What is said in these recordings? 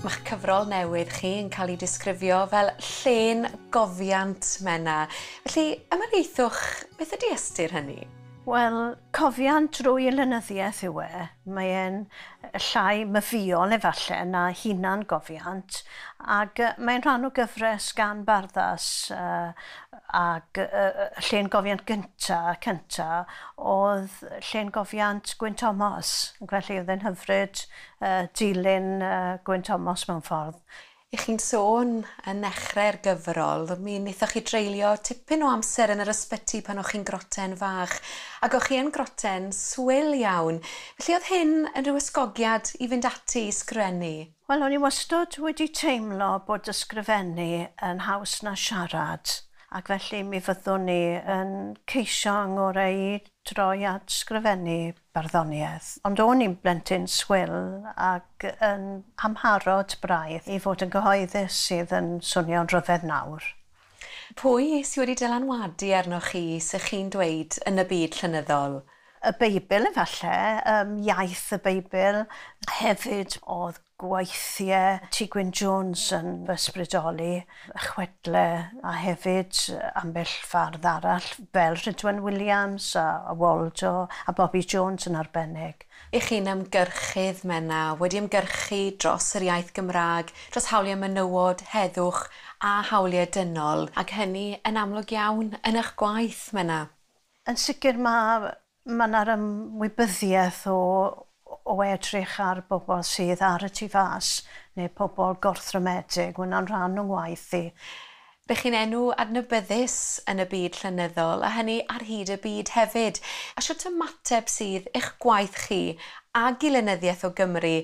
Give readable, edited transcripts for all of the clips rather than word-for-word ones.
Mae'ch cyfrol newydd chi yn cael ei disgrifio fel llên gofiant, Menna. Felly, ymhelaethwch, beth ydy ystyr hynny? Wel, cofiant drwy lenyddiaeth yw e. Mae e'n llai myfïol efallai na hunan gofiant. Ac mae'n rhan o gyfres gan Barddas ac llên gofiant cynta oedd llên gofiant Gwyn Thomas. Ac felly oedd e'n hyfryd dilyn Gwyn Thomas mewn ffordd. I chi'n sôn yn nechrau'r gyfrol, mi wnaethoch chi dreulio tipyn o amser yn yr ysbyty pan o'ch chi'n groten fach, ac o'ch chi yn groten swil iawn. Felly oedd hyn yn rhyw ysgogiad i fynd ati i sgrennu? Wel, o'n i wastad wedi teimlo bod ysgrifennu yn haws na siarad, ac felly mi fyddwn ni yn ceisio ngorau i droi at sgrifennu barddoniaeth. Ond o'n i'n blentyn swil ac yn amharod braidd i fod yn gyhoeddus, sydd yn swnio'n rhyfedd nawr. Pwy sydd wedi dylanwadu arnoch chi, sy'ch chi'n dweud, yn y byd llenyddol? Y Beibl efallai, iaith y Beibl. Hefyd oedd gweithiau T. Gwyn Jones yn fy ysbrydoli, chwedle, a hefyd ambell fardd arall fel Rhydwen Williams a Waldo a Bobby Jones yn arbennig. I chi'n ymgyrchydd, Menna, wedi ymgyrchu dros yr iaith Gymraeg, dros hawliau menywod, heddwch a hawliau dynol, ac hynny yn amlwg iawn yn eich gwaith, Menna. Yn sicr mae yna'r ymwybyddiaeth o edrych ar bobl sydd ar y tu fas neu pobl gorthrymedig. Mae hwnna'n rhan o'n ngwaith i. Rych chi'n enw adnabyddus yn y byd llenyddol, a hynny ar hyd y byd hefyd. A shwt ymateb sydd eich gwaith chi ag i lenyddiaeth o Gymru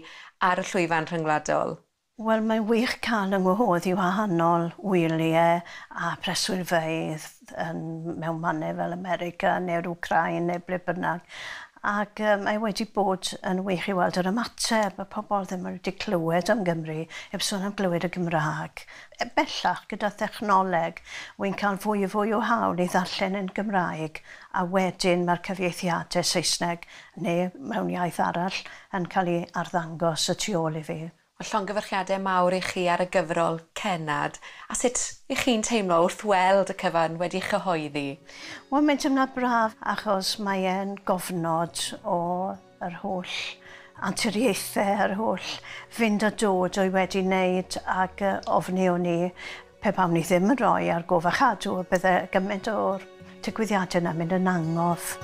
ar y llwyfan rhyngwladol? Wel, mae'n wych cael yng ngwahodd i wahanol wyliau a preswylfeydd mewn mannau fel America neu'r Wcrain neu ble bynnag. Ac mae wedi bod yn wych i weld yr ymateb, y pobl ddim wedi clywed am Gymru, heb sôn am glywed y Gymraeg. Bellach, gyda thechnoleg, wy'n cael fwy a fwy o hawl i ddarllen yn Gymraeg, a wedyn mae'r cyfieithiadau Saesneg neu mewn iaith arall yn cael ei arddangos y tu ôl i fi. Wel, llongyfarchiadau mawr i chi ar y gyfrol Cennad. A sut i chi'n teimlo wrth weld y cyfan wedi chyhoeddi? Wel, mae'n teimlad braf achos mae e'n gofnod o yr holl anturiaethau, yr holl fynd a dod o'i wedi wneud, ac ofni o'n i pe bawn ni ddim yn rhoi ar gof a chadw, bydde gymaint o'r digwyddiadau yna mynd yn angof.